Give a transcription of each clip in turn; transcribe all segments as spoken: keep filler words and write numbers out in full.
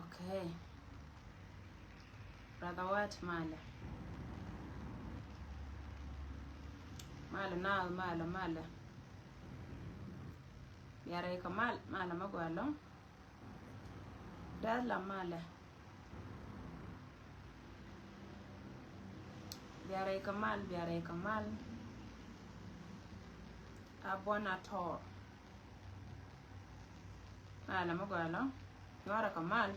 Okay. Brother Wat, malɛ. Malɛ naath, malɛ, malɛ. Bia rɛy kɛ mal, malɛ mi gɔaa ɛlɔ̱ŋ. Dee la malɛ. Bia rɛy kɛ mal, bia rɛy kɛ mal. A buɔn a tɔɔr. Malɛ mi gɔaa ɛlɔ̱ŋ. Nyuarɛ kɛ mal.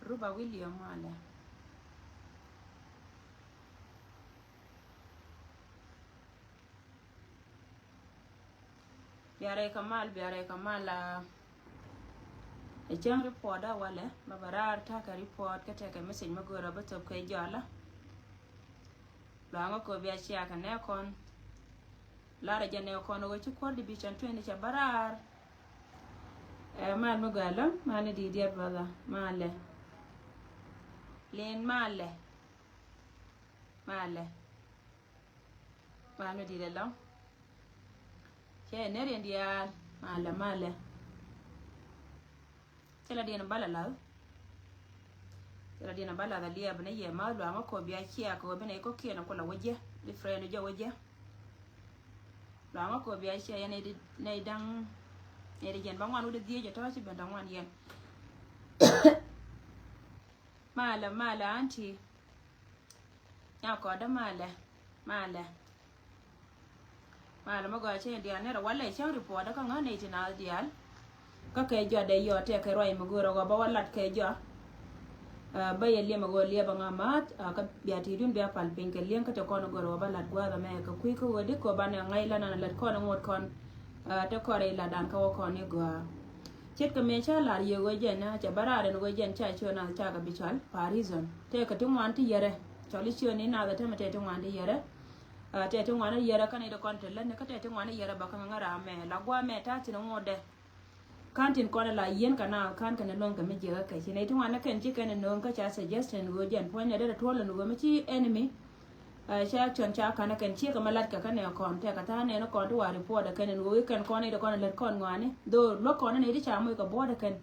Ruba William, malɛ. Bia rɛy kɛ mal, bia rɛy kɛ mal, a. Ɛ cäŋ report a walɛ, ma bɛ raar ta̱a̱ kɛ report kä tekɛ message ma görä bä thop kɛ jɔla. Luaŋä kɔ bia cia kɛ nɛ kɔn. Larɛ jɛ nɛ kɔn wä ci kuɔr division twenty cɛ bä raar. Ɛ mal mi gɔaa ɛlɔ̱ŋ, mal ni di̱i̱t diɛt brother, malɛ. Lin malɛ. Malɛ. Mal mi di̱i̱t ɛlɔ̱ŋ. Cɛ nɛ riɛn diaal, malɛ, malɛ. Thilɛ diɛn ba la lath. Thilɛ diɛn ba lath a liɛp ni yɛ ma luaŋä kɔ bia cia kɔ bi nɛ kɔ kiɛn kɔ la wä jɛ. Bi friend jɛ wä jɛ. Luaŋä kɔ bia cia yɛn nɛ di, nɛ di daŋ, nɛ di jɛn ba ŋuan wä di dhiec jɛ tɔ ci ben tɔ ŋuan yɛn. Malɛ, malɛ, auntie. Nya kɔdä malɛ, malɛ. Malɛ mi gɔaa cɛ diaal nɛrɛ walɛ cäŋ report kä ŋa̱ nɛy ti naath diaal. Kä kɛ jɔa dee yɔɔ tɛk kɛ ruac mi go̱o̱rä ɣɔɔ bä wä lat kɛ jɔa. Ɛ, bä yɛ liɛm ɛ ɣöö liɛp ɛ ŋa̱ ma̱a̱th, ɛ, kä bia ti̱i̱dun bia pal piny kɛ liɛŋ kä te kɔn go̱o̱rä ɣɔɔ bä lat gua̱a̱th ɛmɛ kɛ kui̱ kä ɣöö di kɔ banɛ ŋa̱c lan an lat kɔn ɛ ŋot kɔn. Ɛ, te kɔn rɛy lat dan kä wä kɔn i̱ gɔaa. Ce̱tkɛ mëë ca lar yɛ ɣöö jɛn, cɛ bä raar ɛn ɣöö jɛn ca ciö nath cakɛ bi cɔal pa reason. Tëëkɛ ti ŋuan ti yɛrɛ. Cɔl i̱ ciö ni nath ɛ tämɛ tëë ti ŋuan ti yɛrɛ. Ɛ, tëë ti ŋuan ti yɛrɛ kä ni ti kɔn ti lät ni kä tëë ti ŋuan ti yɛrɛ bä kä ŋä ram mɛ la gua̱a̱ mɛ ta̱a̱ thi̱n ŋuɔ̱tdɛ. Ka̱n tin kɔn la yieen kɛ naath ka̱n kɛn luäŋ kɛ mi jiäkä kɛ ci nɛy ti ŋuan ni kɛn ci kɛn no̱o̱ŋ kä ca suggestion ɣöö jɛn puɔ̱nydɛ derɛ tuɔl ɛn ɣöö mi ci enemy. Ɛ, ca action ca ka̱n kɛn ciek ɛmɛ latkɛ kä nɛ kɔn tɛkɛ tha̱a̱ŋ nɛn kɔn ti wa report ɛ kɛn ɛn ɣöö i̱ kɛn kɔn i̱ ti kɔn ɛ lät kɔn ŋɔaani. Dho̱r luäk kɔn ɛ nɛy ti ca moc kɛ buɔ̱ɔ̱t ɛ kɛn.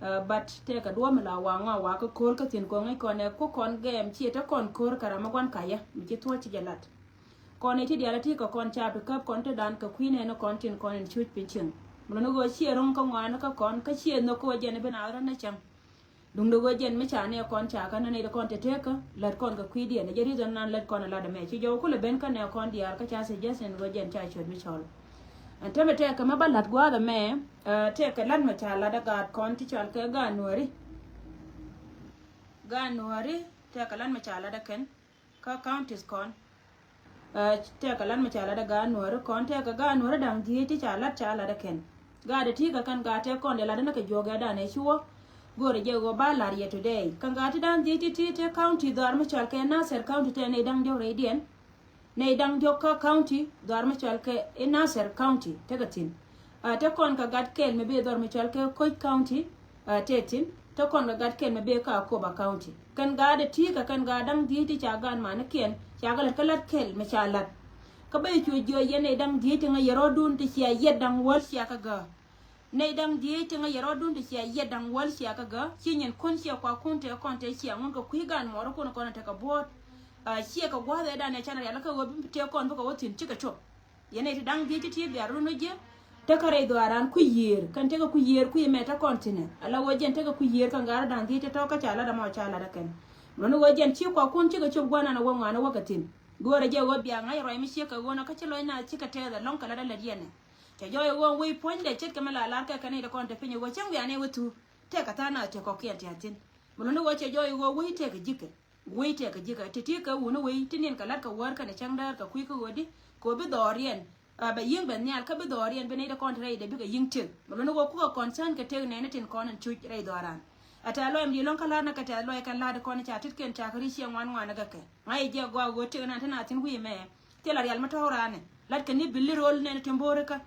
Ɛ, but tɛkɛ duɔ̱ɔ̱p mi la wa ŋɔa wa kä ko̱r kä thi̱n kɔn ŋäc kɔn ɛ ku kɔn gɛɛm ciɛ te kɔn ko̱r kɛ ram mi gua̱n kayä mi ci thuɔ̱c ci jɛ lat. Kɔn i̱ ti diaal ɛ ti kɛ kɔn ca pi käp kɔn te dan kɛ kui̱ nɛn kɔn tin kɔn in cuc piny cieŋ. Mi luni ɣöö ciɛ ro̱ŋ kä ŋɔaani kä kɔn kä ciɛ nhök kä wä jɛn i̱ bi naath rän ni cäŋ. Duŋdɛ ɣöö jɛn mi ca nɛɛ kɔn ca kä nɛn nɛy ti kɔn te tekä lät kɔn kɛ kui̱diɛn ɛ jɛ reason nan lät kɔn ɛ lat ɛmɛ ci jɔw kulɛ ben kä nɛɛ kɔn diaal kä ca suggestion ɣöö jɛn ca cuet mi cɔl. Ɛn tämɛ tɛkɛ mɛ ba la̱t gua̱a̱th ɛmɛ, ɛ, tɛkɛ la̱t mɛ ca la̱t ɛ gaat kɔn ti cɔal kɛ gaat nuääri. Gaat nuääri tɛkɛ la̱t mɛ ca la̱t ɛ kɛn kä counties kɔn. Ɛ, tɛkɛ la̱t mɛ ca la̱t ɛ gaat nuääri kɔn tɛkɛ gaat nuääri da̱ŋ dhieec ti ca la̱t ca la̱t ɛ kɛn. Gaat ɛ ti kɛ kɛn gaat tɛk kɔn dee la̱t ɛn kɛ juɔk ɛ dan ɛ ci wä. Go̱o̱rɛ jɛ ɣöö ba la̱r yɛ today. Kɛn gaat ti da̱ŋ dhieec ti ti tɛk county dhɔaar mi cɔal kɛ Nasir County tɛk nɛy da̱ŋ diɔ̱k rɛydiɛn. Nɛy da̱ŋ diɔ̱k kä county dhɔaar mi cɔal kɛ i̱ Nasir County tekɛ thi̱n. Ɛ, te kɔn kɛ gat kɛl mi bi dhɔaar mi cɔal kɛ Koch County, ɛ, te thi̱n. Te kɔn kɛ gat kɛl mi bi kä Akoba County. Kɛn gaat ɛ ti kɛ kɛn gaat da̱ŋ dhieec ti ca gaat manikiɛn ca kɛ lät kä la̱t kɛl mi ca la̱t. Kä ben cu jiɔ yɛn nɛy da̱ŋ dhieec ti ŋäc yɛ rɔɔdun ti cia yɛt da̱ŋ wäl cia kä gääk. Nɛy da̱ŋ dhieec ti ŋäc yɛ rɔɔdun ti cia yɛt da̱ŋ wäl cia kä gääk. Ci nyin kun cia kuakun tëë kɔn tëë cia ŋun kɛ kui̱ gaat muɔɔrikun kɔn tekɛ buɔ̱ɔ̱t. Ɛ, ciɛ kɛ gua̱a̱th ëëdan ɛ canɛ rial kä ɣöö bi tëë kɔn bikɛ wä thi̱n cikɛ cop. Yɛn nɛy ti da̱ŋ dhieec ti ti biar run wä jiɛ. Tekä rɛy dhɔaaran kui̱ yiëër kɛn tekɛ kui̱ yiëër kui̱ ɛmɛ te kɔn thi̱nɛ. Ala ɣöö jɛn tekɛ kui̱ yiëër kɛn gaat da̱ŋ dhieec ti tɔ̱ kä ca lat ɛmɔ ca lat ɛ kɛn. Luɔ̱n ɣöö jɛn ci kuakun cikɛ cop gua̱a̱r nan ɛ wä ŋɔaani wä kɛ thi̱n. Go̱o̱rɛ jɛ ɣöö bia ŋa̱c ruac mi ciek kɛ ɣöö nɔ kä ci lɔc naath cikɛ tɛth ɛlɔ̱ŋ kɛ lat ɛ lät yɛn ɛ. Cɛ jɔɔc ɛ ɣöö wec puɔ̱nydɛ ce̱tkɛ mi la lar kɛ kɛn i̱ ti kɔn te piny ɛ ɣöö cäŋ wian ɛ wä thuuk. Tɛkɛ tha̱a̱ŋ naath tiɛ kɔ̱kiɛn tia̱a̱ thi̱n. Mi luɔ̱n ɛ ɣöö cɛ jɔɔc ɛ ɣöö wec tɛkɛ ji̱kɛ. Wec tɛkɛ ji̱kɛ ti ti kɛ wuni wec ti niɛn kɛ la̱t kɛ wäär kɛnɛ cäŋ däär kɛ kui̱ kä ɣöödi kɛ ɣöö bi dhɔɔriɛn. Ɛ bɛ yi̱ŋ bɛ nhial kä bi dhɔɔriɛn bi nɛy ti kɔn te rɛydɛ bikɛ yi̱ŋ tëk. Mi luɔ̱n ɛ ɣöö kukɛ concern kɛ tëk nɛɛni tin kɔn in cuc rɛy dhɔɔran. Ɛ tɛ̈th lɔc mi di̱i̱t lɔ̱ŋ kä la̱r ni kɛ tɛ̈th lɔc kɛn la̱r ti kɔn ca tit kɛn ca kɛ ri̱c ciɛ ŋuan ŋuan ni kɛ kɛ. Ŋa̱c ɛ jiɛk gɔaa ɣöö tëk nɛn ti naath thi̱n wi̱i̱ mɛ. Thilɛ rial mi tɔ̱ɔ̱k raan ni. La̱t kɛ ni bi lir ɣöl nɛn ti bo̱o̱ri kä.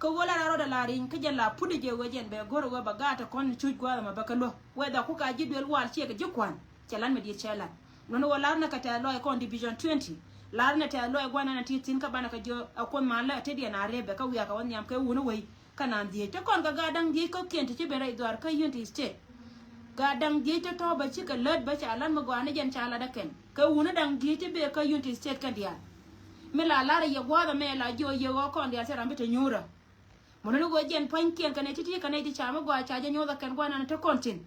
Kä ɣöö la raan rɔɔdɛ la ri̱ny kä jɛn la put jɛ ɣöö jɛn bɛ go̱r ɣöö bɛ gaat ti kɔn cuc gua̱a̱th ɛmɔ bɛ kɛ luäk. Whether kukɛ a ji̱ duel wal ciɛ kɛ ji̱ kua̱n. Cɛ la̱t mi di̱i̱t cɛ la̱t. Luɔ̱n ɣöö lar ni kɛ tɛ̈th lɔc kɔn division twenty. Lar ni tɛ̈th lɔc gua̱n ɛn ti thi̱n kä banɛ kɛ jiö ɛ kuoth man lɛ te diɛn a rep bɛ kä wiak kɛ wä nhiam kɛ wuni wei. Kä naan dhiec te kɔn kɛ gaat da̱ŋ dhiec kɔ̱kiɛn ti ci ben rɛy dhuaar kä Unity State. Gaat da̱ŋ dhiec te tɔ̱ bä cikɛ lät bä ca lat mi gɔaa ni jɛn ca lat ɛ kɛn. Kɛ wuni da̱ŋ dhiec ti bee kä Unity State kɛn diaal. Mi la lar yɛ gua̱a̱th ɛmɛ la jiɔ yɛ ɣɔɔ kɔn diaal cɛ ram bi te nyuurä. Mi luni ɣöö jɛn pua̱nykiɛn kɛn ɛ ti̱ti̱ kɛn ɛ ti ca mi gɔaa ca jɛ nyuɔth ɛ kɛn gua̱a̱th nan te kɔn thi̱n.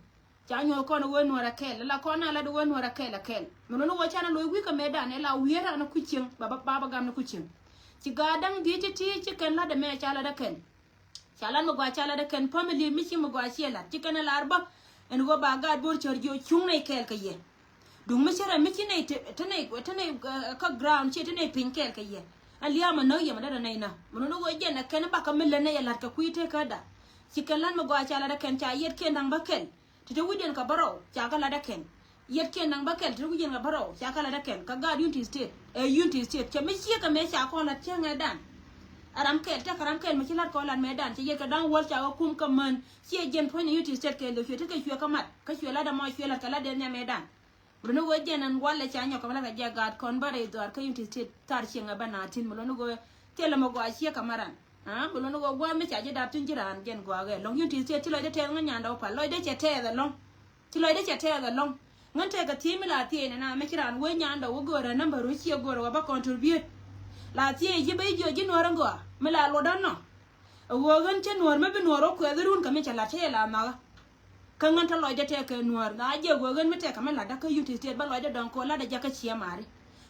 Ca nyuɔth kɔn ɛ ɣöö nuɔr ɛ kɛl la kɔn na lat ɛ ɣöö nuɔr ɛ kɛl ɛ kɛl. Mi luni ɣöö ca na loc wi̱i̱ kɛ mɛ dan ɛ la wi̱i̱ ran ɛ kui̱ cieŋ ba ba ba gam ni kui̱ cieŋ. Ci gaat da̱ŋ dhiec ti̱ti̱ ci kɛn lat ɛmɛ ca lat ɛ kɛn. Ca lat mi gɔaa ca lat ɛ kɛn family mi ci mi gɔaa ciɛ lat ci kɛn ɛ lar bä. Ɛn ɣöö ba gaat bo̱r cär jiɔ cuŋ nɛy kɛɛl kɛ yɛ. Duŋ mi cärɛ mi ci nɛy te nɛy te nɛy kä ground ci te nɛy piny kɛɛl kɛ yɛ. Ɛn lia̱a̱ mɛ näk yɛ mɛ dee dee nɛy nä mɛ nuni ɣöö jɛn ɛ kɛn bak kä mi lät nɛy ɛ lat kɛ kui̱ te kä da. Ci kɛn lat mi gɔaa ca lat ɛ kɛn ca yɛt kiɛn da̱ŋ bä kɛl. Ti te wi̱cdiɛn kɛ bä rɔw ca kɛ lat ɛ kɛn. Yɛt kiɛn naŋ bä kɛl ti wi̱c in kɛ bä rɔw ca kɛ lat ɛ kɛn kä gaat Unity State. Ɛ Unity State cɛ mi ciek kɛ mëë ca kɔn lat cäŋ ɛ dan. Ɛ ram kɛl tɛk kɛ ram kɛl mi ci lat kɔn lat mɛ dan ci yɛt kɛ da̱ŋ wäl ca kɛ kum kä män. Ciɛ jiɛn puɔ̱ny ni Unity State kɛl dee cuɛ ti kɛ cuɛ kä mat kä cuɛ lat ɛmɔ cuɛ lat kɛ lat dee nhiam ɛ dan. Bɛ ni wee jiɛn ɛn walɛ ca nyɔk kɛ bä lat kɛ jɛ gaat kɔn bä rɛy dhuaar kä Unity State thar cieŋ ɛ bä na thi̱n mi lɔ ni wee thilɛ mi gɔaa ciek kɛ ma ran. Aa mi lɔ ni wee gua̱a̱th mi ca ji̱ dap thi̱n ji̱ raan jiɛn gɔaa ɛ lɔŋ Unity State ci lɔcdɛ tɛth ŋä nyandɛ wä pal lɔcdɛ cɛ tɛth ɛ lɔŋ. Ci lɔcdä cɛ tɛth ɛlɔ̱ŋ. Ŋän tɛkɛ thiec mi la thiec nɛna mi ci raan wee nyandɔ wä go̱o̱rä nambär wä ciɛ go̱o̱rä wä bä contribute. La thiec ji̱ bä ji̱ jiɔk ji̱ nuɔ̱ɔ̱r in gɔaa mi la luɔtdä nɔ. Ɛ ɣöö ɣän cä nuɔ̱ɔ̱r mi bi nuɔ̱ɔ̱r wä kuɛth run kɛ mi cɛ la̱t cä yɛ la makä. Kä ŋän te lɔcdä tɛkɛ nuɔ̱ɔ̱r na jiɛ ɣöö ɣän mi tɛkɛ mi la̱tdä kä Unity State bä lɔcdä dɔ̱ŋ kɛ ɣöö la̱tdä jakä ciɛ mari.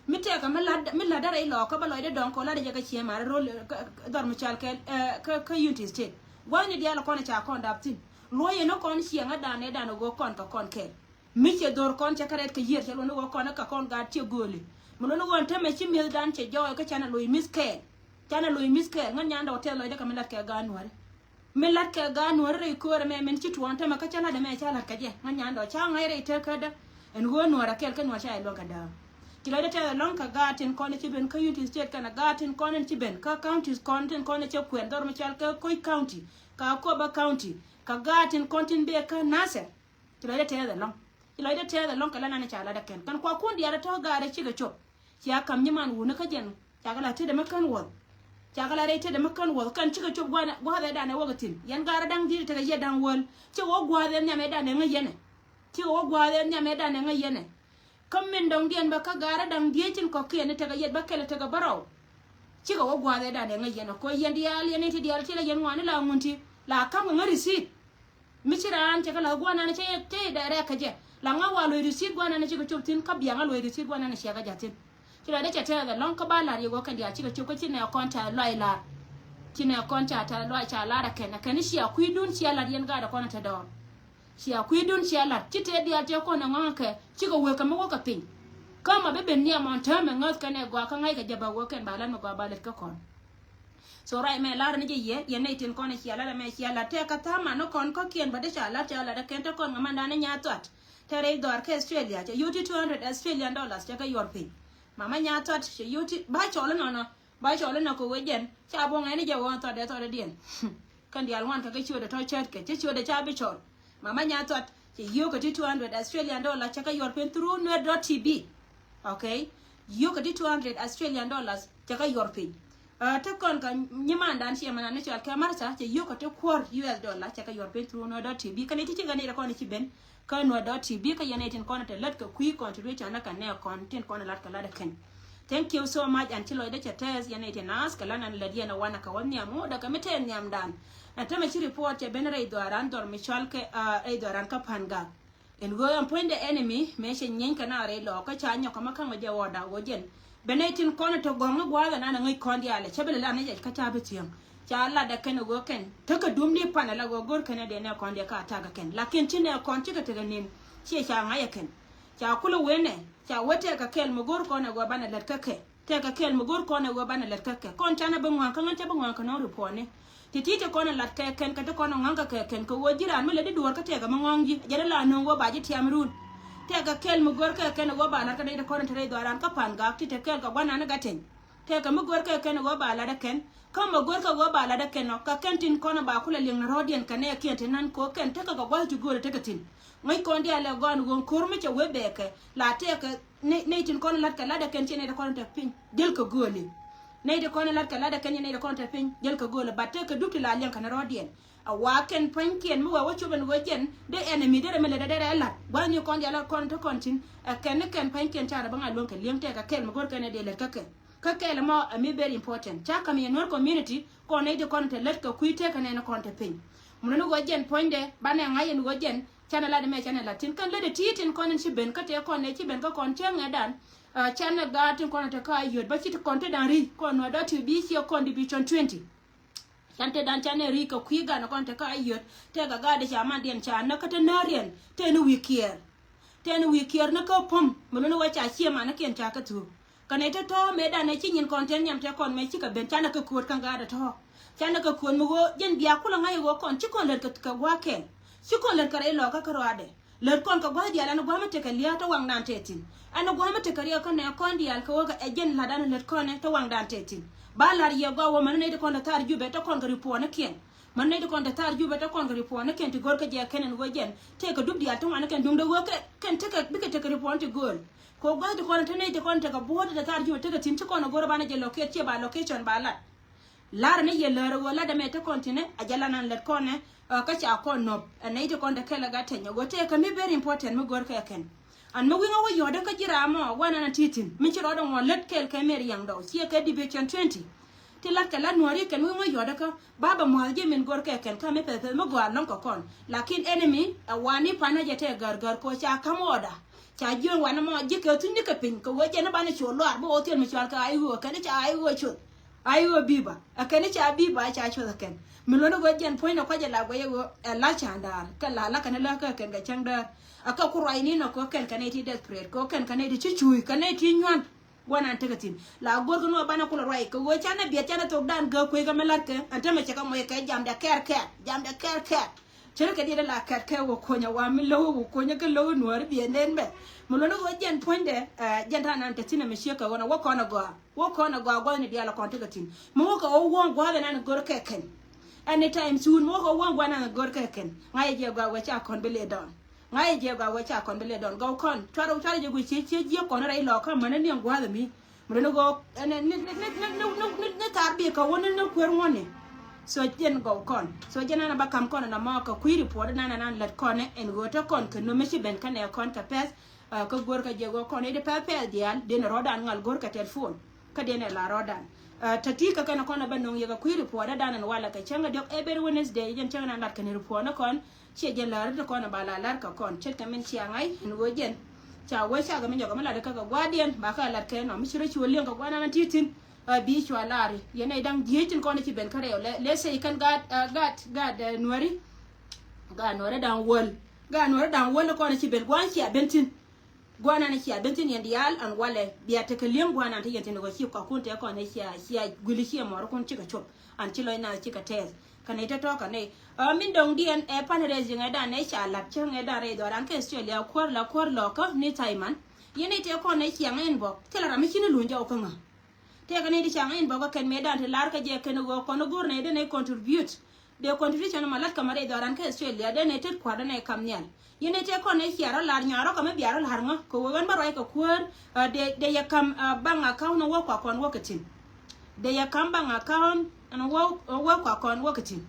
Mi tɛkɛ mi la̱t mi la̱tdä rɛy lɔɔkä bä lɔcdä dɔ̱ŋ kɛ ɣöö la̱tdä jakä ciɛ mari rol dhɔr mi cɔal kɛ kä Unity State. Gua̱thni diaal kɔn ca kɔn dap thi̱n. Luɔ̱c ɛn ɣä kɔn ciɛŋädan ëëdan ɛ ɣöö kɔn kɛ kɔn kɛɛl. Mi cɛ dho̱r kɔn cɛ kärɛt kɛ yiër cɛ luɔ̱n ɣöö kɔn ɛ kɛ kɔn gaat ciɛ gööli. Mi luɔ̱n ɣöö ɛn tämɛ ci mi̱ethdan cɛ jɔɔy kä canɛ loc mi̱th kɛɛl. Canɛ loc mi̱th kɛɛl ŋän nyandɛ wä tɛth lɔcdä kɛ mi la̱t kɛ gaat nuääri. Mi la̱t kɛ gaat nuääri rɛy köörä mɛ min ci tuɔɔn tämɛ kä cä la̱t ɛmɛ ca la̱t kɛ jɛ ŋän nyandɛ ca ŋa̱c rɛy tekädä. Ɛn ɣöö nuäär ɛ kɛl kä nuäär ca yɛ luäŋ kɛ dääk. Ci lɔcdä tɛth ɛlɔ̱ŋ kɛ gaat tin kɔn ci ben kä Unity State kɛnɛ gaat tin kɔn in ci ben kä counties kɔn tin kɔn cɛ kuɛn dhɔr mi cɔal kɛ Koc County. Ka Akobo County, ka gaat tin kɔn tin bee kä Nasir. Ci lɔcdä tɛth ɛlɔ̱ŋ. Ci lɔcdä tɛth ɛlɔ̱ŋ kɛ la nan ca latdä kɛn. Kɛn kua kun diaal tɔ̱ gaat rɛy cikɛ cop. Cia kam nyiman wuni kä jɛn. Ca kɛ la tetdɛ mi kän wuɔth. Ca kɛ la rɛy tetdɛ mi kän wuɔth. Kɛn cikɛ cop gua̱a̱th, gua̱a̱th ɛ danɛ wäkɛ thi̱n. Yɛn gaat rɛy da̱ŋ di̱t tekɛ yɛ da̱ŋ wäl. Cikɛ wä gua̱a̱th ɛ nhiam ɛ danɛ ŋäc yɛnɛ. Cikɛ wä gua̱a̱th ɛ nhiam ɛ danɛ ŋäc yɛnɛ. Kä min dɔ̱ŋdiɛn bä kä gaat rɛy da̱ŋ diet tin kɔ̱kiɛn ni tekɛ yɛt bä kɛl tekɛ bärɔw. Cikɛ wä gua̱a̱th ɛ danɛ ŋäc yɛn ɛ koc yɛn diaal yɛn ni ti diaal ti la yɛn ŋuan ni la ŋun ti la ka̱m kɛ ŋä receipt. Mi ci raan cɛ kɛ la̱th gua̱a̱th nan cɛ cɛ direct kɛ jɛ la ŋa wa luɔ̱c receipt gua̱a̱th nan cikɛ cop thi̱n kä biaŋä luɔ̱c receipt gua̱a̱th nan ciɛ kɛ ja̱ thi̱n. Ci la dee cɛ tɛth ɛlɔ̱ŋ kä ba la̱r yɛ wä kɛn diaal cikɛ cop kä ci nɛ kɔn ca luac la̱r. Ci nɛ kɔn ca tɛth luac ca la̱r ɛ kɛn ɛ kɛn ni cia kui̱dun cia la̱r yɛn gaat ɛ kɔn ɛ te dɔɔr. Cia kui̱dun cia la̱t ci tëë diaal tëë kɔn ɛ ŋɔ̱ŋ kɛ cikɛ wek kɛ mi wä kɛ piny. Kä ma bi ben nhiam ɔn täämɛ ŋäth kɛn ɛ gɔaa kä ŋa̱ckɛ jɛ ba wek kɛn ba la̱t mi gɔaa ba lät kä kɔn. So right mɛ la̱r ni jɛ yɛ yɛn nɛy tin kɔn ɛ cia la̱t ɛmɛ cia la̱t tɛɛ kä tha̱a̱ŋ man ni kɔn kɔ̱kiɛn bä dee ca la̱t ca la̱t ɛ kɛn te kɔn ŋä man dan ni nyaa thuat. Te rɛy dhɔaar kä Australia cɛ yoti two hundred Australian dollars cɛ kɛ yuɔr piny. Mama nyaa thuat cɛ yoti ba cɔl inɔnɔ. Ba cɔl inɔ kɛ wee jɛn ca buɔ̱ŋ ɛn i̱ jɛ wä thɔtdɛ thɔtdɛ diɛn. Kɛn diaal ŋuan kɛ kɛ ciötdɛ tɔ̱ cäät kɛ cä ciötdɛ ca bi cɔl. Mama nya thuat cɛ yio̱o̱kɛ ti two hundred Australian dollar cɛ kɛ yuɔr piny through nuer dot T V. Okay. Yio̱o̱kɛ ti two hundred Australian dollars cɛ kɛ yuɔr piny. Te kɔn kɛ nyimandan ciɛ mɛn an ni cɔal kɛ Martha cɛ yio̱o̱kɛ ti kuɔr U S dollar cɛ kɛ yuɔr piny through nuer dot T V kɛn iti ci kɛn iti kɔn ici ben. Kä nuɔ̱t dɔ̱ ti bi kä yɛn ɛ tin kɔn ɛ te lät kɛ kui̱ contribution ɛ kɛ nɛ kɔn tin kɔn ɛ lat kɛ lat ɛ kɛn. Thank you so much. An ci lɔcdä cɛ tɛth yɛn ɛ tin ask kɛ lat an lät yɛn ɛ wanɛ kɛ wä nhiam wä dɛ kɛ mi tɛth nhiamdan. Ɛn tämɛ ci report cɛ ben rɛy dhɔaran dhɔr mi cɔal kɛ rɛy dhɔaran kä Pan Gak. Ɛn ɣöö ɛn puɔ̱nydɛ enemy mëë cɛ nyieeny kɛ na rɛy lɔɔk kä ca nyɔk kɛ ma ka̱ŋ ɛ jɛ ɣɔɔda ɣöö jɛn. Bɛ nɛy tin kɔn ɛ te gɔ̱ŋ ni gua̱a̱th ɛnan ɛ ŋäc kɔn diaalɛ cä bi lɛ la ni jɛ kä ca bi thiäŋ. Ca latdɛ kɛn ɛ ɣöö kɛn tekɛ duumni pan ɛ la ɣöö go̱r kɛn ɛ dee nɛ kɔn diɛ ka atak ɛ kɛn lakin ci nɛ kɔn cikɛ tekɛ nin. Ciɛ ca ŋa̱c ɛ kɛn ca kulɛ wen ɛ ca wee tɛkɛ kɛl mi go̱r kɔn ɛ ɣöö banɛ lät kä kɛ. Tɛkɛ kɛl mi go̱r kɔn ɛ ɣöö banɛ lät kä kɛ kɔn canɛ bi ŋɔa̱ŋ kä ŋän cä bi ŋɔa̱ŋ kɛ nɔŋ ripuɔni. Ti ti ti kɔn ɛ lat kɛ kɛn kɛ ti kɔn ɛ ŋɔa̱ŋ kɛ kɛ kɛn kɛ ɣöö ji̱ raan mi lɛ di duɔ̱ɔ̱r kä tɛkɛ mi ŋɔa̱ŋ ji̱ jɛn ɛ la nöŋ ɣöö ba ji̱ tiam run. Tɛkɛ kɛl mi go̱r kɛ kɛn ɛ ɣöö ba lat kä dee ti kɔn ɛ te rɛy dhɔaran kä Pan Gak ti te kɛl kɛ gua̱nan ɛ gatɛny. Tɛkɛ mi go̱r kɛ kɛn ɛ ɣöö ba lat ɛ kɛn kä mi go̱r kɛ ɣöö ba lat ɛ kɛn ɔ kɛ kɛn tin kɔn ɛ ba kulɛ liŋ ni rɔ̱ɔ̱diɛn kɛ nɛɛkiɛn ti nan ko̱ kɛn tekɛ kɛ gua̱th ti gööl ɛ tekɛ thi̱n. Ŋäc kɔn diaalɛ gɔn ɣöö ko̱r mi cɛ wee bɛɛkɛ la tɛkɛ nɛy tin kɔn ɛ la̱t kɛ la̱t ɛ kɛn ciɛ nɛy ti kɔn ɛ te piny dhil kɛ gööli. Nɛy ti kɔn in la̱t kɛ la̱t ɛ kɛn yɛn nɛy ti kɔn te piny jäl kɛ gööl ɛ, but tekɛ dup ti la liɛŋ kɛn rɔɔdiɛn. A wa kɛn pua̱nykiɛn mi wee wä cop ɛn ɣöö jɛn dee enemy derɛ mi lät derɛ la̱t gua̱thni kɔn diaal kɔn te kɔn tin. Ɛ kɛn ni kɛn pua̱nykiɛn ca rɛ bä ŋa̱c luɔ̱ŋ kɛ li̱eŋ tɛk kɛ kɛl mi go̱r kɛn ɛ dee lät kä kɛ. Kä kɛl ɛmɔ ɛ mi very important ca ka̱m yɛn Nuer community kɔn nɛy ti kɔn te lät kɛ kui̱ tëë kɛn ɛn kɔn te piny. Mun ni ɣöö jɛn puɔ̱nydɛ banɛ ŋa̱c ɛn ɣöö jɛn canɛ lat ɛmɛ canɛ lat tin kɛn lät ɛ ti̱i̱ tin kɔn in ci ben kä tëë kɔn ɛ ci ben kä kɔn cäŋ ɛ dan. Canɛ gaat tin kɔn te kä a yöt bä ci ti kɔn te dan ri̱i̱c kɔn nuɔ̱t dɔ̱ ti bi ciɛ kɔn division twenty. Can te dan canɛ ri̱i̱c kɛ kui̱ gan kɔn te kä a yöt tëë kɛ gaat ca mandiɛn ca näk kä te nääriɛn tëë ni wi̱i̱ kiɛɛr. Tëë ni wi̱i̱ kiɛɛr ni kä pum mi luni wä ca ciɛ manikiɛn ca kä thuuk. Kɛ nɛy te tɔ̱ mëë dan ɛ ci nyin kɔn tɛn nhiam te kɔn mëë cikɛ ben canɛ kɛ kuöt kä gaat ɛ tɔ̱. Canɛ kɛ kuöt mi ɣöö jɛn bia kulɛ ŋa̱c ɣöö kɔn ci kɔn lät kɛ gua̱a̱kɛn. Ci kɔn lät kɛ rɛy lɔkä kä ruaadɛ. Lät kɔn kɛ gua̱a̱th diaal ɛn gua̱a̱th mi tekɛ lia̱a̱ te waŋdan tɛthin. Ɛn gua̱a̱th mi tekɛ riɛk kä nɛ kɔn diaal kɛ ɣöö kɛ ɛ jɛn la̱t ɛn lät kɔn ɛ te waŋdan tɛthin. Ba la̱r yɛ gɔaa wä mɛn nɛy ti kɔn te thaar Jubɛ te kɔn kɛ ripuɔnikiɛn. Mɛn nɛy ti kɔn te thaar Jubɛ te kɔn kɛ ripuɔnikiɛn ti go̱r kä jɛ kɛn ɛn ɣöö jɛn tekɛ dup diaal te waŋnikiɛn duŋdɛ ɣöö kɛ kɛn tekɛ bikɛ tekɛ ripuɔn ti gööl. Kɛ ɣöö gua̱a̱th ti kɔn te nɛy ti kɔn tekɛ buɔ̱ɔ̱t te thaar Jubɛ tekɛ thi̱n ci kɔn ɛ go̱r ɛ banɛ jɛ locate ciɛ ba location ba lat. La̱rä ni yɛ läärä ɣöö la̱tdä mɛ te kɔn ti̱nɛ a jɛ la̱t nan lät kɔnɛ. Kä ca kɔn nɔp ɛ nɛy ti kɔn te kɛl ɛ gat tɛny ɛ ɣöö tëëkɛ mi very important mi go̱r kɛ kɛn. An mi wi̱ŋä wä yɔ̱hdä kä ji̱ raam ɔ gua̱n an a ti̱ti̱n mi ci rɔɔdɛ ŋuɔ lät kɛɛl kɛ mɛr yaŋ dɔw ciɛ kɛ division twenty. Ti la̱t kɛ la̱t nuɔ̱ɔ̱ri kɛn mi wi̱ŋä yɔ̱hdä kä ba bɛ mua̱th ji̱ min go̱r kɛ kɛn kä mi pɛth pɛth mi gɔaa lɔ̱ŋ kɛ kɔn. Lakin enemy ɛ wani panä jɛ tɛ gär gär kɛ ɣöö ca ka̱m ɔɔda. Ca jiön wanɛ mɔ ji̱ kɛ thunyni kɛ piny kɛ ɣöö jɛn ni banɛ cu luaar bi ɣɔw thiel mi cual kɛ a i̱ ɣöö kɛn ca a i̱ ɣöö cuth. A i̱ ɣöö bi̱i̱ ba ɛ kɛn ca bi̱i̱ ba ca cuth ɛ kɛn mi luɔ̱n i̱ ɣöö jɛn puɔ̱nynɛ kuac ɛ la guɛc ɛ ɣöö ɛ la ca̱a̱ŋ da̱a̱r kɛ la la kɛn lä kɛ kɛn kɛ cäŋ däär. Ɛ kɛ ku ruacni nɔ kɛ ɣöö kɛn kɛ nɛy ti desperate kɛ ɣöö kɛn kɛ nɛy ti ci cuuc kɛ nɛy ti nyuan. Gua̱n an tekɛ thi̱n la go̱rkɛ ni ɣöö banɛ kulɛ ruac kɛ ɣöö canɛ biɛt canɛ thok dan gääk kueckɛ mi la̱tkɛ ɛn tämɛ cɛ kɛ mɔc kɛ jamdɛ kɛɛr kɛɛr jamdɛ kɛɛr kɛɛr. Cä rɛ kɛ diet ala kɛt kɛ wä kuɔnyɛ wa mi lo̱k wä kuɔnyɛ kä lo̱k nuɔɔri biɛ nen bɛ. Mi luɔ̱n wä jɛn puɔ̱nydɛ jɛn ta̱a̱ nan te thi̱n ɛmɛ ciek kɛ ɣöö na wä kɔn agɔaa wä kɔn agɔaa gua̱thni diaal kɔn tekɛ thi̱n. Mi wä kɛ wä wuɔ̱ŋ gua̱a̱th ɛn an go̱r kɛ kɛn. Anytime soon mi wä kɛ wä wuɔ̱ŋ gua̱a̱th ɛn an go̱r kɛ kɛn ŋa̱cɛ jɛ gɔaa wä ca kɔn bi lɛ dɔɔn. Ŋa̱cɛ jɛ gɔaa wä ca kɔn bi lɛ dɔɔn gɔw kɔn cuarɛ cuarɛ jɛ guic ciek ciek jiek kɔn rɛy lɔɔkä mänä niɛŋ gua̱a̱th ɛmi. Mi luɔ̱n wä ɛn ni ni ni ni ni ni ni thar bi kɛ wä ni ni kuer ŋuɔ̱ni. So jɛn gɔw kɔn so jɛn an a ba kam kɔn ɛn amɔ kɛ kui̱ report ɛn an an lät kɔn ɛn ɣöö te kɔn kɛ no̱m mi ci ben kä nɛ kɔn kɛ pɛth. Kä go̱r kɛ jɛ ɣöö kɔn i̱ di pɛth pɛth diaal den rɔ̱dan ŋal go̱r kɛ telephone. Kä den ɛ la rɔ̱dan. Tä ti kɛ kɛn kɔn a ba no̱ŋ yɛ kɛ kui̱ report ɛn an walɛ kɛ cäŋ ɛ diɔk every Wednesday jɛn cäŋ ɛn an lat kɛn report ni kɔn. Ciɛ jɛn lär ti kɔn ba la lär kɛ kɔn ce̱tkɛ min cia ŋa̱c ɛn ɣöö jɛn. Ca wee cakɛ mi nyɔkɛ mi lat kä kɛ gua̱a̱rdiɛn ba kä lat kɛ nɔ mi ci rɔ ci wä liɛŋ kɛ gua̱a̱r nan ti̱ti̱n. Bi cua laari yɛn nɛy da̱ŋ jiec tin kɔn ci ben kä rɛw lɛ lɛ sɛy kɛn gaat gaat gaat nuäri. Gaat nuäri da̱ŋ wäl gaat nuäri da̱ŋ wäl kɔn ci ben gua̱a̱r cia ben thi̱n. Gua̱a̱r nan cia ben thi̱n yɛn diaal an walɛ bia tekɛ li̱eŋ gua̱a̱r nan te yɛn thi̱n kɔ ci kɔkun te kɔn cia cia guili cia mɔrikun cikɛ cop. An ci lɔc naath cikɛ tɛɛth kɛ nɛy te tɔ̱ kɛ nɛy. Min dɔ̱ŋdiɛn ɛ pan rɛy ji̱ ŋɛ̈tdan nɛy ca la̱t cä ŋɛ̈tdan rɛy dhɔran kä Australia kuäär la kuäär lɔkä ni Thaiman. Yɛn nɛy tëë kɔn nɛy ciaŋ inbox thilɛ ram mi ci ni luny jɔw kä ŋä. Tëëkɛ nɛy ti ciaŋ inbox kä kɛn mëëdan ti lar kä jɛ kɛn ɣöö kɔn go̱o̱r nɛy dee nɛy contribute. Dee contribution ma la̱t kɛ ma rɛy dhɔran kä Australia dee nɛy tet kua̱r dee nɛy kam nhial. Yɛn nɛy tëë kɔn nɛy cia rɔ lar nyuaarɔ kɛ mi bia rɔ lar ŋä kɛ ɣöö ɣän bä ruac kɛ kuäär. Dee dee yɛ kam bank account ni wä kua kɔn wä kɛ thi̱n. Dee yɛ kam bank account ni wä wä kua kɔn wä kɛ thi̱n.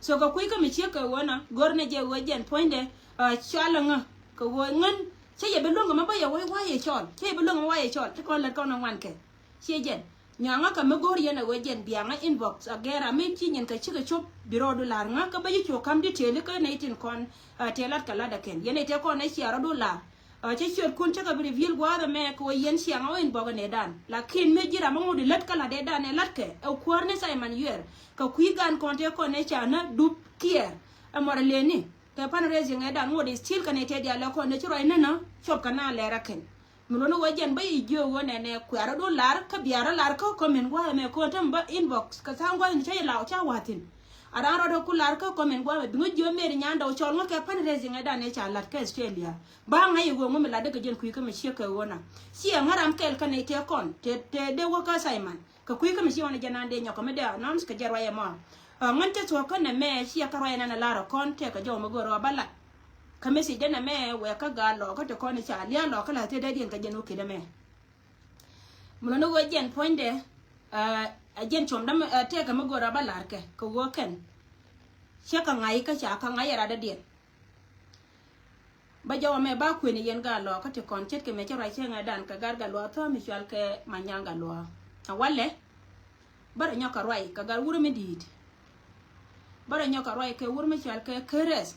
So kɛ kui̱ kä mi ciek kɛ ɣöö na go̱r ni jɛ ɣöö jɛn puɔ̱nydɛ. Cɔal ɛ ŋä kɛ ɣöö ŋän cä yɛ bi luäŋ kɛ ma bä yɛ wä yɛ cɔl cä yɛ bi luäŋ kɛ ma wä yɛ cɔl ti kɔn lät kɔn ɛ ŋuan kɛ. Ciɛ jɛn nyuaŋä kɛ mi go̱r yɛn ɛ ɣöö jɛn biaŋä inbox a gɛr a mi ci nyin kɛ cikɛ cop bi rɔɔdu la̱r ŋä kä bä yi cuɔ ka̱m detail kä nɛy tin kɔn. Tëë lat kɛ lat ɛ kɛn yɛn ɛ tëë kɔn ɛ cia rɔɔdu la̱r. Cä ciötkun cä kɛ bi reveal gua̱a̱th ɛmɛ kɛ ɣöö yɛn ciaŋ ɛ wä inbox ɛ nɛy dan lakin mi ji̱ ram ɛ ŋot ilät kä la̱t ɛ dan ɛ la̱t kɛ ɛ kuäär ni Simon Yuɛɛr kɛ kui̱ gan kɔn tëë kɔn ɛ ca nä dup kiɛɛr. Ɛ mɔr ɛ leni kɛ pan raising ɛ dan ŋot ɛ still kɛ nɛy tëë diaal ɛ kɔn ɛ ci ruac nänä cop kɛ na lɛr ɛ kɛn. Mi luɔ̱n wä jɛn bä yi jiök ɣöö nɛnɛ kuɛ̈rä du lar kä biarä lar kä comment gua̱a̱th ɛmɛ ko̱n täm bä inbox kɛ tha̱a̱ŋ gua̱a̱th ni cä yi law ca wa̱thi̱n. A raan rɔɔdɛ ku lar kä comment gua̱a̱th ɛmɛ bi ŋä jiök Mary Nyandɔw cɔl ŋä kɛ pan raising ɛ dan ɛ ca la̱t kä Australia. Ba ŋa̱c i̱ ɣöö ŋu mi latdä kɛ jɛn kui̱ kä mi ciek kɛ ɣöö na. Ciɛ ŋä ram kɛl kä nɛy tëë kɔn tëë tëë dee wä kä Simon. Kɛ kui̱ kä mi ci ɣɔn jɛ nan dee nyɔk kɛ mi dee announce kɛ jɛ ruac ɛmɔ. Ɛ ŋän cä thuɔ̱k kä nɛ mɛ ciɛ kä ruac ɛnan ɛ lar ɛ kɔn tëë kɛ jɔw mi go̱o̱r ɛ ɣɔw bä lat. Kä message dee nɛ mɛ wɛɛ kä gaa lɔɔkä ti kɔn i̱ ca lia̱a̱ lɔɔkä la̱th tëë dee diɛn kɛ jɛn wä ki̱dɛ mɛ. Mi lɔni ɣöö jɛn puɔ̱nydɛ Ɛ jɛn cuɔm dämɛ, ɛ, tëëkɛ mi go̱o̱rä bä la̱rkɛ kɛ ɣöö kɛn cä kɛ ŋa̱c kä ca kɛ ŋa̱c ɛ rat dädiɛn. Bä jɔwä mɛ ba kuëni yɛn Gatluak kä ti kɔn ce̱tkɛ mɛ cä ruac cäŋɛ dan kɛ gat Gatluak thɔ̱ mi cɔal kɛ Manyaŋ Gatluak. Ɛ walɛ bä rɔ nyɔk kɛ ruac kɛ gat wur mi di̱i̱t. Bä rɔ nyɔk kɛ ruac kɛ wur mi cɔal kɛ Kɛ Rɛth.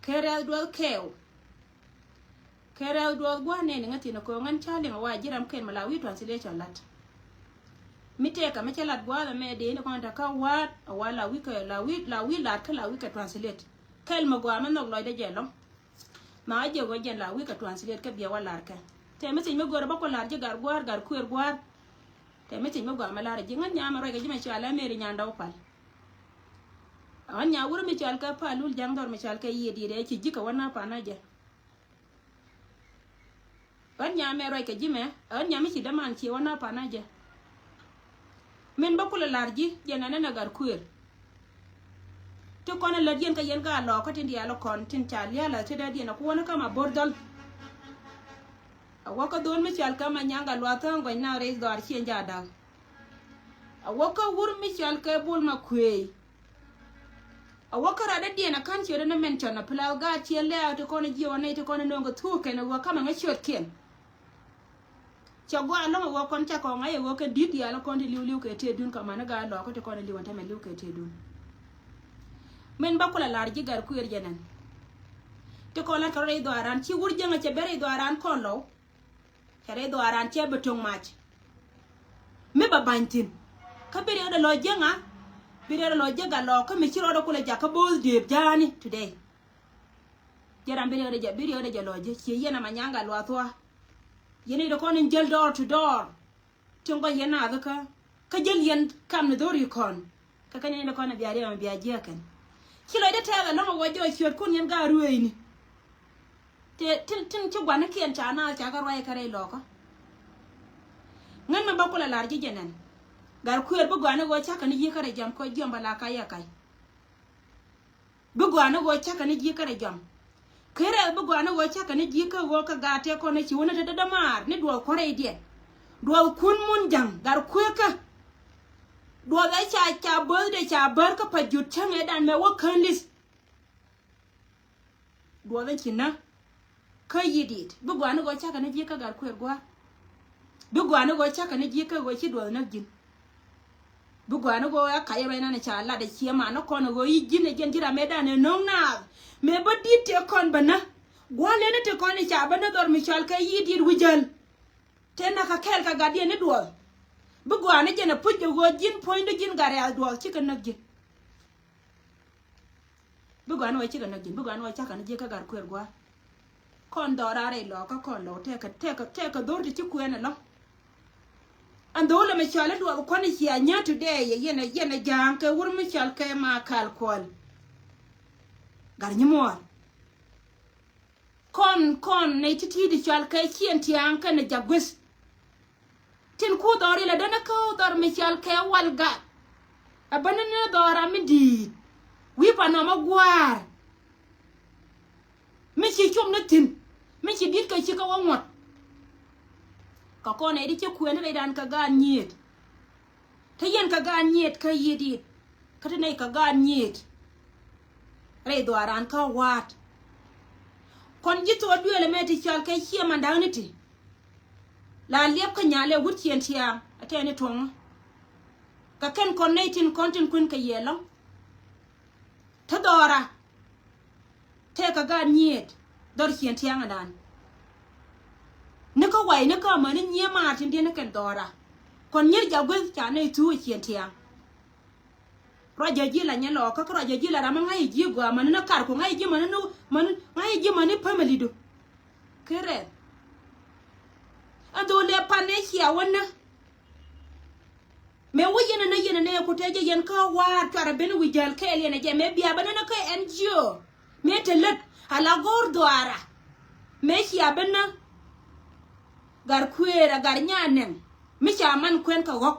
Kɛ Rɛth Duɔth Kɛɛw. Kɛ Rɛth Duɔth Gua̱a̱r nɛɛni ŋäth thi̱n ɛ ko̱o̱ŋ ɛn ca liŋ ɛ wa ji̱ ram kɛn mi la wi̱i̱ translation lat. Mi tëëkɛ mi cä lat gua̱a̱th ɛmɛ dee ni kɔn te kä wa̱a̱t ɛ wa la wi̱i̱ kɛ la wi̱i̱ la wi̱i̱ lat kä la wi̱i̱ kɛ translate. Kɛl mi gɔaa mi nhɔk lɔcdä jɛ lɔ̱ŋ. Ma a jiɛk ɣöö jɛn la wi̱i̱ kɛ translate kä biɛ wa lar kɛ. Tɛ mi thiec mi go̱o̱rä bä ku lar ji̱ Gat Gua̱a̱r, Gat Kuëër Gua̱a̱r. Tɛ mi thiec mi gɔaa mi lar ji̱ ŋän nyam mi ruac kɛ ji̱ mi cɔal ɛ Mary Nyandau Pal. Ɣän nya wur mi cɔal kɛ Pal Lul Ja̱ŋ dhɔr mi cɔal kɛ Yiëë Di̱i̱t ɛ ci ji̱ kɛ wä na pan a jɛ. Ɣän nya mɛ ruac kɛ ji̱ mɛ, ɣän nya mi ci däman ci wä na pan a jɛ. Min bä kulɛ lar ji̱ jɛ nɛnɛ nɛ Gat Kuëër. Ti kɔn ɛ lät yɛn kä yɛn Gatluak kä tin diaal ɛ kɔn tin ca lia̱a̱lä ti dee diɛn ɛ kuɔn kä ma bo̱r dhɔl. A wä kä dho̱o̱n mi cɔal kɛ Manyaŋ Gatluak thäŋ gɔ̱ny na rɛy dhɔaar ciɛ ja̱a̱ da̱k. A wä kä wur mi cɔal kɛ Bol Makuëëy. A wä kä rat dädiɛn a ka̱n ciötdä ni mɛn cɔn a pla gaat ciɛ lɛ̈ɛ̈k ti kɔn a jiɛ wä nɛy ti kɔn a nööŋ kɛ thuuk kɛn a wä kamɛ ŋä ciötkiɛn. Cɛ gɔaa ɛlɔ̱ŋ a wä kɔn cakɔ ŋa̱c a wä kɛn di̱t diaal a kɔn ti li̱w li̱w kɛ tëëdun kɛ mani gaat Lɔɔkä ti kɔn a li̱w ɛn tɛmɛ li̱w kɛ tëëdun. Min bä kulɛ lar ji̱ Gat Kuëër jɛ nɛn. Ti kɔn lat kɛ rɔ rɛy dhɔaaran ci wur jiäŋ a cɛ ben rɛy dhɔaaran kɔn lɔw. Cɛ rɛy dhɔaaran cɛ bi to̱ŋ mac. Mi bɛ ba̱ny thi̱n kä bi rɛwdɛ lɔ jiäŋa. Bi rɛwdɛ lɔ jiäŋa lɔ kä mi ci rɔɔdɛ kulɛ jakä bo̱o̱th dëëp ja̱a̱ni today. Jɛ ram bi rɛwdɛ jɛ bi rɛwdɛ jɛ lɔ jiäŋ ciɛ yɛn ama nyaŋ Gatluak thua. Yɛn i̱ dɛ kɔn in jäl door to door. Tin gɔny yɛn naath kä kä jäl yɛn kam ni dho̱r i̱ kɔn. Kä kɛn in dɛ kɔn a bia riɛm a bia jiäkɛn. Ci lɔcdä tɛɛth ɛlɔ̱ŋ a wä jɔɔc ciötkun yɛn gaat ruëëcni. Ti tin tin ci gua̱nikiɛn ca naath ca kɛ ruac kɛ rɛy Lɔɔkä. Ŋän mi bä kulɛ lar ji̱ jɛ nɛn. Gat Kuëër bi gɔaa ni ɣöö cakɛ ni yiëë kä rɛy jam kɔ jiɔm bä la kac ɛ kac. Bi gɔaa ni ɣöö cakɛ ni ji̱ kä rɛy jam. Kɛ rɛw bi gɔaa ni ɣöö cakɛ ni ji̱ kä ɣöö kä gaat tëë kɔn ni ci wä ni te dädä maar ni duɔɔk kuɔ̱n rɛydiɛn. Duɔɔk kun mun ja̱ŋ Gat Kuëër kä. Duɔɔk ɛ ca ca birthday ca bär kä pa jut cäŋ ëëdan mɛ wä kän li̱th. Duɔth in ci nä kä yi̱ di̱i̱t. Bi gɔaa ni ɣöö cakɛ ni ji̱ kä Gat Kuëër gua̱a̱r. Bi gɔaa ni ɣöö cakɛ ni ji̱ kä ɣöö ci duɔth näk ji̱n. Bi gɔaa ni ɣöö a kac rɛy nan ca lat a cie man ni kɔn ɣöö yi̱ ji̱n ɛ jɛn ji̱ ram mëëdan ɛ no̱o̱ŋ naath. Mëë bä di̱t tëë kɔn bä nä. Gua̱a̱r leni tëë kɔn i̱ ca bä nä dhɔr mi cɔal kɛ yi̱ di̱i̱t wi̱c jäl. Tëë nak kɛ kɛɛl kɛ gatdiɛn ni duɔth. Bi gɔaa ni jɛn ɛ puc ɛ ɣöö ji̱n puɔ̱nydu ji̱n gat rɛ̈ɛ̈th duɔth cikɛ näk ji̱n. Bi gɔaa ni wä cikɛ näk ji̱n, bi gɔaa ni wä cakɛ ni ji̱ kä Gat Kuëër gua̱a̱r. Kɔn dhɔra rɛy Lɔɔkä kɔn Lɔw tɛkɛ tɛkɛ tɛkɛ dho̱r ti ci kuɛn ɛlɔ̱ŋ. Ɛn dho̱r lɛ mi cɔal i̱ duɔth kuɔn i̱ cia nyä today yɛ yɛn ɛ yɛn ɛ ja̱a̱ŋ kɛ wur mi cɔal kɛ ma kal kuɔl. Gat nyi muɔɔr. Kɔn kɔn nɛy ti̱ti̱ ti cɔal kɛ Ciɛn Tiaŋ kɛnɛ Ja̱k Gueth. Tin ku dhɔr ilɛ däni kä dhɔr mi cɔal kɛ Walgak. Ɛ bäni ni dhɔra mi di̱i̱t wi̱i̱ pa nɔmɔ gua̱a̱r. Mi ci cum ni thi̱n mi ci di̱t kɛ ci kä wä ŋuɔ̱t. Kɛ kɔn nɛy ti ci kuëën ti rɛydan kɛ gaat nyiet. Te yɛn kɛ gaat nyiet kä yi̱ di̱i̱t kä te nɛy kɛ gaat nyiet. Rɛy dhɔaaran kä wa̱a̱t. Kɔn ji̱ thok duëël ɛmɛ ti cɔal kɛ Ciɛ Manda̱a̱ŋni ti. La liɛp kä nyalɛ wut Ciɛn Tiaŋ a tɛɛni tuɔ̱ŋä. Kɛ kɛn kɔn nɛy tin kɔn tin kuën kɛ yɛ lɔ̱ŋ. Te dhɔra. Tëëkɛ gaat nyiet dhɔr Ciɛn Tiaŋdan. Ni kä way ni kä amäni nyiee maar tin diɛn ni kɛn dhɔra. Kɔn nyier Ja̱k Gueth ca nɛy thuu ɛ Ciɛn Tiaŋ. Ruacä ji̱ la nyɛ Lɔɔkä kä ruacä ji̱ la ram mi ŋa̱c ji̱ gɔaa mäni ni kar ku ŋa̱c ji̱ mäni ni mäni ŋa̱c ji̱ mäni family du. Kɛ rɛɛth. Ɛn dho̱o̱l lɛ pan ni cia wä nä. Mëë wä yɛn ɛnɛ yɛn ɛnɛ ku tëë jɛ yɛn kä wa̱a̱ cuarɛ ben wi̱c jäl kɛɛl yɛn ɛ jɛ mëë bia bä nänä kä N G O. Mëë te lät ala go̱o̱r dhuaara. Mëë cia ben nä. Gat Kuëër ɛ gat Nyanɛŋ mi ca man kuɛn kɛ ɣɔ̱k.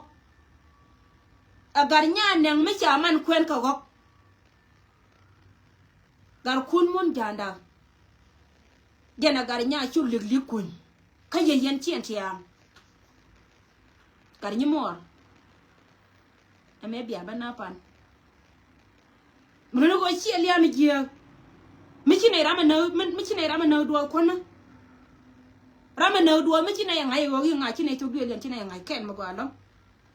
Ɛ gat Nyanɛŋ mi ca man kuɛn kɛ ɣɔ̱k. Gat kun mun ja̱a̱nda. Jɛn ɛ gat Nya Cuk Lik Lik kuny. Kä yɛ yɛn Ciɛn Tiaŋ. Gat nyimuɔɔr. Ɛmɛ bia bä na pan. Mi luni kɔ ciɛ liam jiääk. Mi ci nɛy ram ɛ näk, mi, mi ci nɛy ram ɛ näk duɔth kuɔnä. Ram ɛ näk duɔth mi ci nɛy ɛ ŋa̱c ɛ ɣöö i̱ ŋa̱c ci nɛy thok duëël yɛn ci nɛy ɛ ŋa̱c kɛl mi gɔaa lɔ̱ŋ.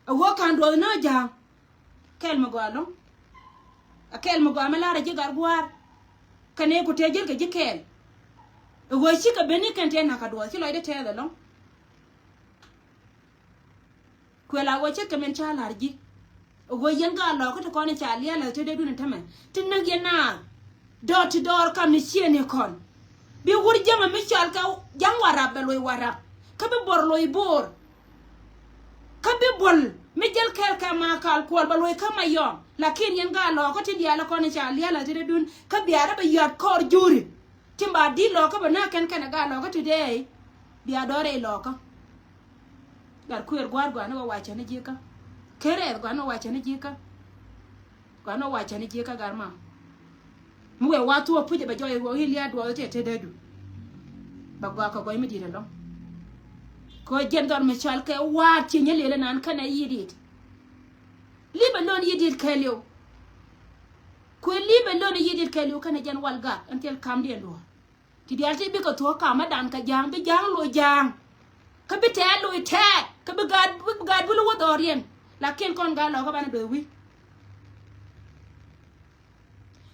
Ɛ ɣöö ka̱n duɔth näk ja̱a̱ŋ. Kɛl mi gɔaa lɔ̱ŋ. Ɛ kɛl mi gɔaa mi la̱rä ji̱ gat gua̱a̱r. Kɛn ëë ku tëë ji̱l kɛ ji̱ kɛɛl. Ɛ ɣöö cikɛ ben ni kɛn tëë na̱k kɛ duɔth ci lɔcdä tɛɛth ɛlɔ̱ŋ. Kuɛ la ɣöö ce̱tkɛ min ca la̱r ji̱. Ɣöö yɛn gaat lɔɔkä ti kɔn i̱ ca lia̱a̱ la̱th te dee dun i̱ tämɛ ti näk yɛn naath. Dɔɔr ti dɔɔr kam ni ciëëni kɔn. Bi wur jäŋä mi cɔal kɛ ja̱ŋ Warap bɛ loc Warap. Kä bi Bor loc Bor. Kä bi buɔl mi jäl kɛɛl kɛ Makal Kuɔl bɛ loc kä Mayɔm. Lakin yɛn gaat lɔɔkä ti diaal kɔn i̱ ca lia̱a̱ la̱th te dee dun kä biaarä bɛ yɔ̱a̱t kɔɔr juri. Tin ba di̱t lɔɔkä bɛ nä kɛn kɛn ɛ gaat lɔɔkä today. Bia dɔ̱rɛ ilɔɔkä. Gat kuëër gua̱a̱r gua̱a̱r ni wä wacä ni ji̱kä. Ker rɛɛth gua̱a̱r ni wä wacä ni ji̱kä. Gua̱a̱r ni wä wacä ni ji̱kä gat ma. Mi wëë wa thuɔɔk puc ɛ bɛ jɔɔc i̱ wä i̱ lia̱a̱ duɔɔth tëë te dee du. Bɛ gua̱a̱k kɛ gɔc mi di̱i̱t ɛlɔ̱ŋ. Kɛ ɣöö jiɛn dhɔr mi cɔal kɛ wa̱a̱t ci nyɛ lëël ɛnan kɛnɛ yi̱ di̱i̱t. Li̱p ɛlɔ̱n yi̱ di̱i̱t kɛɛliw. Kuëë li̱p ɛlɔ̱n yi̱ di̱i̱t kɛɛliw kɛnɛ jɛn wal gak ɛn thil kamdiɛn duɔ̱ɔ̱r. Ti diaal ti bikɛ thuɔ̱k kamädan kɛ ja̱a̱ŋ bi ja̱a̱ŋ loc ja̱a̱ŋ. Kä bi tɛɛt loc tɛɛt kä bi gaat bi gaat bul wä dhɔriɛn. Lakin kɔn gaat lɔkä banɛ do̱th wi̱i̱.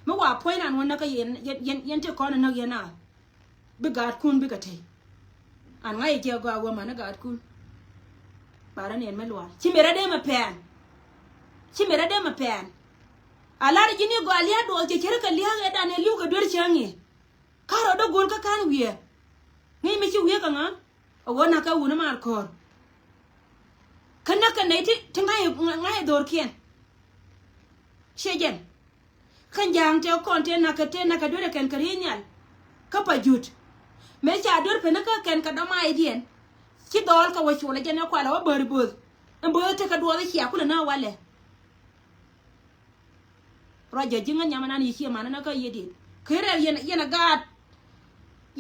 Mi wa puɔ̱ny ran wä näk kä yɛn yɛn yɛn ti kɔn näk yɛn a. Bi gaatkun bikɛ tey. An ŋa̱c jɛ gɔaa wä män ni gaatkun. Barä ni ɛn mi luaal ci mi rɛ dee mɛ pɛn. Ci mi rɛ dee mɛ pɛn. A lar ji̱ ni gɔaa lia̱a̱ duɔɔth cɛ cärä kɛ lia̱a̱ ɛ dan ɛ li̱w kɛ duer cäŋ i̱. Ka rɔɔdä go̱o̱l kä ka̱n wiee. Ŋi̱i̱c mi ci wiee kɛ ŋa. A ɣöö na̱k kɛ wun i̱ mal ko̱o̱r. Kä näk kɛ nɛy ti ti ŋa̱c ŋa̱c dhorkiɛn. Ciɛ jɛn. Kä ja̱a̱ŋ tëë kɔn tëë na̱k kɛ tëë na̱k kɛ duerɛ kɛn kɛ riey nhial. Kä pa jut. Mëë ca duer peni kä kɛn kɛ dɔ̱maacdiɛn. Ci dhɔɔl kɛ wä cuɔlɛ jɛn ɛ kualɛ wä bäri bo̱o̱th. Ɛn bo̱o̱th tekɛ duɔɔth i̱ cia kulɛ nä walɛ. Ruacä ji̱ ŋä nyam ɛnan yɛ ciɛ man ɛn kä yiëë diet. Kërɛ yɛn yɛn ɛ gaat.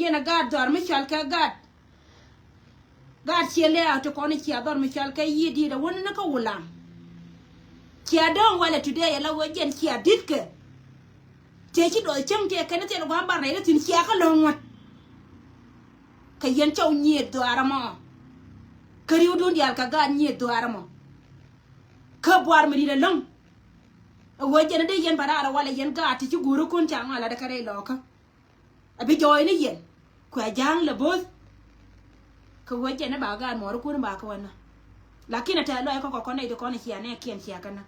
Yɛn ɛ gaat dhɔr mi cɔal kɛ gaat. Gaat ciɛ lɛ a ti kɔn i̱ cia dhɔr mi cɔal kɛ yiëë diet ɛ wän ɛn kä Wulaŋ. Cia dɔ̱ŋ walɛ today ɛ la wee jɛn cia di̱t kɛ. Tëë ci dɔɔth cäŋ tëë kɛn i̱ thil gua̱a̱m bar nɛy kä thi̱n cia kä lɔ̱ŋ ŋuɔ̱t. Kɛ yɛn cɔw nyiëët dhuaar ɛmɔ. Kä ri̱wdun diaal kɛ gaat nyiëët dhuaar ɛmɔ. Kä buar mi di̱t ɛlɔ̱ŋ. Ɛ ɣöö jɛn ɛ dee yɛn ba raar ɛ walɛ yɛn gaat ti ci guurikun ca ŋɔak latdɛ kɛ rɛy lɔɔkä. A bi jɔɔy ni yɛn kuɛ ja̱a̱ŋ lɛ bo̱o̱th. Kɛ ɣöö jɛn ɛ ba gaat muɔɔrikun ba kɛ wä nä. Lakin a tɛ̈th lɔc kä kɔ kɔn nɛy ti kɔn ɛ cia nɛɛkiɛn cia kɛ nä.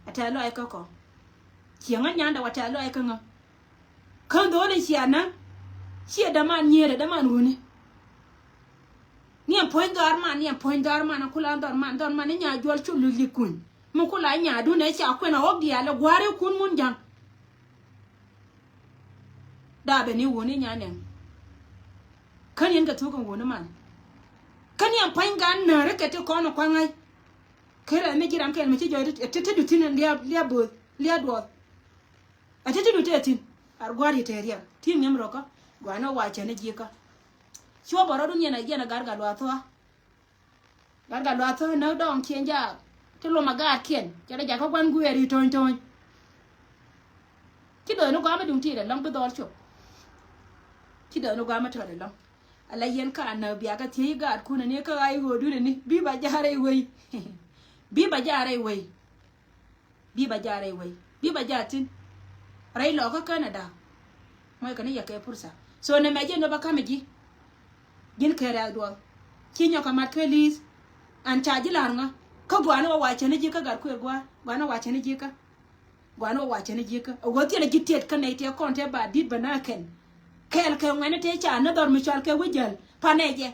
A tɛ̈th lɔc kä kɔ. Ciɛ ŋä nyandɛ wa tɛ̈th lɔc kä ŋä. Kä dho̱o̱n ɛ cia nä. Ciɛ däman nyieerä däman wuni. Ni ɛn puɔ̱ny dhɔaar man ni ɛn puɔ̱ny dhɔaar man ɛn kula dhɔr man dhɔr man ni nya juɔl cu luc li kuny. Mi kula nyadun ɛ ca kuɛn a ɣɔk diaal ɛ gua̱a̱r ikun mun ja̱ŋ. Daabɛ ni wuni nya nɛŋ. Kä ni ɛn kɛ thuk ɛn wuni man. Kä ni ɛn pa̱ny gan näärä kɛ ti kɔn ɛ kua̱ŋ ŋa̱c. Kä rɛl mi ji̱ ram kɛl mi ci jɔc ti ti ti du thi̱n ɛn lia̱a̱ lia̱a̱ bo̱o̱th lia̱a̱ duɔth. Ɛ ti ti du tëë thi̱n ar gua̱a̱r yi tëë riɛk ti ŋi̱em rɔkä. Gua̱a̱n ɛ wa cäni ji̱kä. Cuɔ bä rɔ̱dun yɛn ɛ yɛn ɛ gar gat luath thua. Gat gat luath thua näk dɔɔŋ ciɛn jaak ti lom ɛ gaatkiɛn cɛ rɛ jakä gua̱n guiɛɛr yi to̱ny to̱ny. Ci dɔɔni gua̱a̱m ɛ duŋ ti̱i̱t ɛlɔ̱ŋ bi dhɔl cop. Ci dɔɔni gua̱a̱m ɛ tɔt ɛlɔ̱ŋ. Ala yɛn ka näk biakä thiec gaatkun ɛni kä ɣa̱c ɣöödun ɛni bi ba ja̱a̱r rɛy wei. Bi ba ja̱a̱r rɛy wei. Bi ba ja̱a̱r rɛy wei bi ba ja̱a̱r thi̱n. Rɛy lɔɔkä Canada. Muɔckɛ ni yɛ kɛ pursa so nɛmɛ ji̱n nɔ ba ka̱mɛ ji̱. Ji̱n kɛ rɛ̈th duɔth ci nyɔk kɛ mat kɛ li̱i̱th. An ca ji̱ la̱r ŋä kä gua̱a̱ni wä wa cäni ji̱ kä gat kuëër gua̱a̱r gua̱a̱ni wa cäni ji̱ kä. Gua̱a̱ni wä wa cäni ji̱ kä a wä thiɛl ji̱ tiɛt kä nɛy tëë kɔn tëë ba di̱t bä nä kɛn. Kɛɛl kɛ ŋuɛ̈ni tëë ca nä dhɔr mi cɔal kɛ wi̱c jäl panɛ jɛ.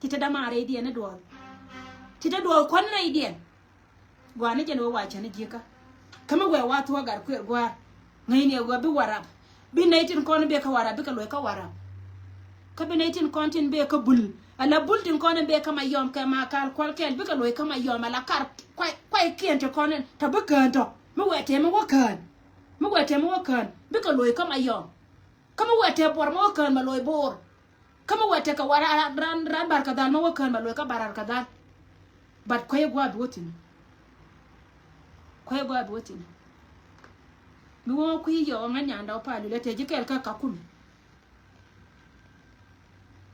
Ti te dämaan rɛydiɛn ni duɔth. Ti te duɔth kuän rɛydiɛn. Gua̱a̱ni jɛn wee wa cäni ji̱kä. Kä mi wee wa thuɔ̱k gat kuëër gua̱a̱r. Ŋäcni ɛ ɣöö bi Warap bi nɛy tin kɔn in bëë kä Warap bikɛ loc kä Warap. Kä bi nɛy tin kɔn tin bëë kä Bul ala Bul tin kɔn in bëë kä Mayɔm kɛ Makal Kuɔl kɛɛl bikɛ loc kä Mayɔm ala kar kuay kuaykiɛn ti kɔn in tɔ bi kään tɔ. Mi wee tëë mi wä kään. Mi wee tëë mi wä kään bikɛ loc kä Mayɔm. Kä mi wee tëë Buɔr mi wä kään mɛ loc Bor. Kä mi wee tëë kɛ wa ran ran ran Barkadhal mi wä kään mɛ loc kä Barkadhal. But kuɛ gua̱a̱ bi wä thi̱n. Kuɛ gua̱a̱ bi wä thi̱n. Mi wä kui̱ yɔɔ ŋa nyanda wä pa lulɛ te ji̱ kɛɛl kä Kakuma.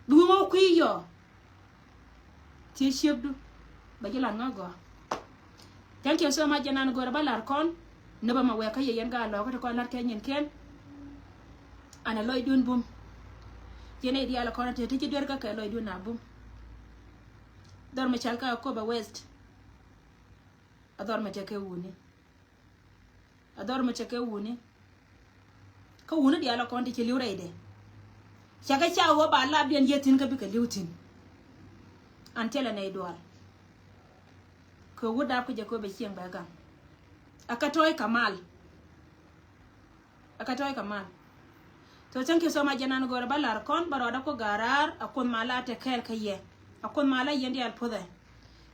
Bi wä kui̱ yɔɔ. Thiec ciekdu bɛ ji̱ lat ŋä gɔaa. Thank you so much. Jɛ nan go̱rɛ ba lar kɔn. Ni bä ma wɛɛkä yɛ yɛn gaa lɔɔkä ti kɔn lat kɛ nyin kɛn. An a lɔcdun bum. Yɛn a idial kɔn a te ti ci duer kä kɛ lɔcdun a bum. Dhɔr mi cal kä Akoba West. A dhɔr mi tekɛ wuni. A dhɔr mi tekɛ wuni. Kä wuni dial a kɔn ti ci li̱w rɛydɛ. Cakɛ ca wä ba lap diɛn yɛ thi̱n kä bikɛ li̱w thi̱n. An thilɛ nɛy dual. Kɛ wut dap kä jɛ kɛ bɛ cieŋ bɛ gaŋ. A kä tɔy kamal. A kä tɔy kamal. So thank you so much. Jɛ nan go̱rɛ ba lar kɔn ba rɔɔdä ku garar a Kuoth Mala te kɛɛl kä yɛ. A Kuoth Mala yɛn dial puthɛ.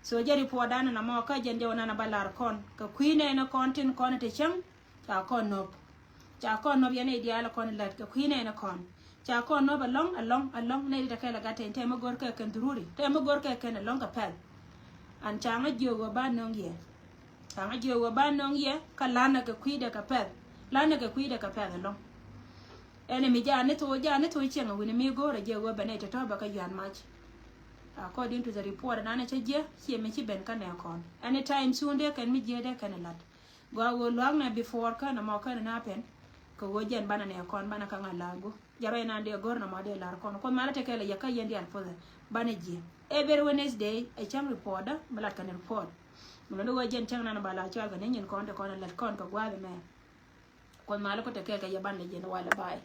So jɛ report dan na mɔ kä jɛn jɛ wä nan ba lar kɔn kɛ kui̱ nɛɛni kɔn tin kɔn te cäŋ. Ca kɔn nop. Ca kɔn nop yɛn i̱ diaal kɔn lät kɛ kui̱ nɛɛni kɔn. Ca kɔn nop alɔŋ alɔŋ alɔŋ nɛy ti te kɛl a gat tɛn tɛm mi go̱r kɛ kɛn dhururi tɛm mi go̱r kɛ kɛn alɔŋ kɛ pɛl. An ca ŋa jiök wä ba no̱ŋ yɛ. Ca ŋa jiök wä ba no̱ŋ yɛ kä lanɛ kɛ kui̱dɛ kɛ pɛl. Lanɛ kɛ kui̱dɛ kɛ pɛl alɔŋ. Ɛn mi ja ni thok ja ni thok cieŋ a wini mi go̱r a jiök wä bɛ nɛy tɔ̱tɔ̱ bɛ kä yuan mac. According to the report nan cä jiɛ ciɛ mi ci ben kä nɛ kɔn. Anytime soon dee kɛn mi jiɛ dee kɛn lat. Gɔaa ɣöö luaaknɛ before känɛ mɔ känɛ na pɛn. Kɛ ɣöö jɛn banɛ nɛ kɔn banɛ kä ŋa̱ la̱a̱ go̱. Jɛ rɔy nan dee go̱r nɛ mɔ dee la̱r kɔn. Kuoth malä tekɛ lɛ yɛ kä yɛn diaal puɔthɛ. Banɛ jiɛ. Every Wednesday ɛ cäŋ report dä mi lat kɛn report. Mi lɔni ɣöö jɛn cäŋ nan ba la cɔal kɛ ni nyin kɔn te kɔn ɛ lät kɔn kɛ gua̱a̱th ɛmɛ. Kuoth malä ku tekɛ kɛ yɛ banɛ jiɛ ni walɛ ba̱a̱y.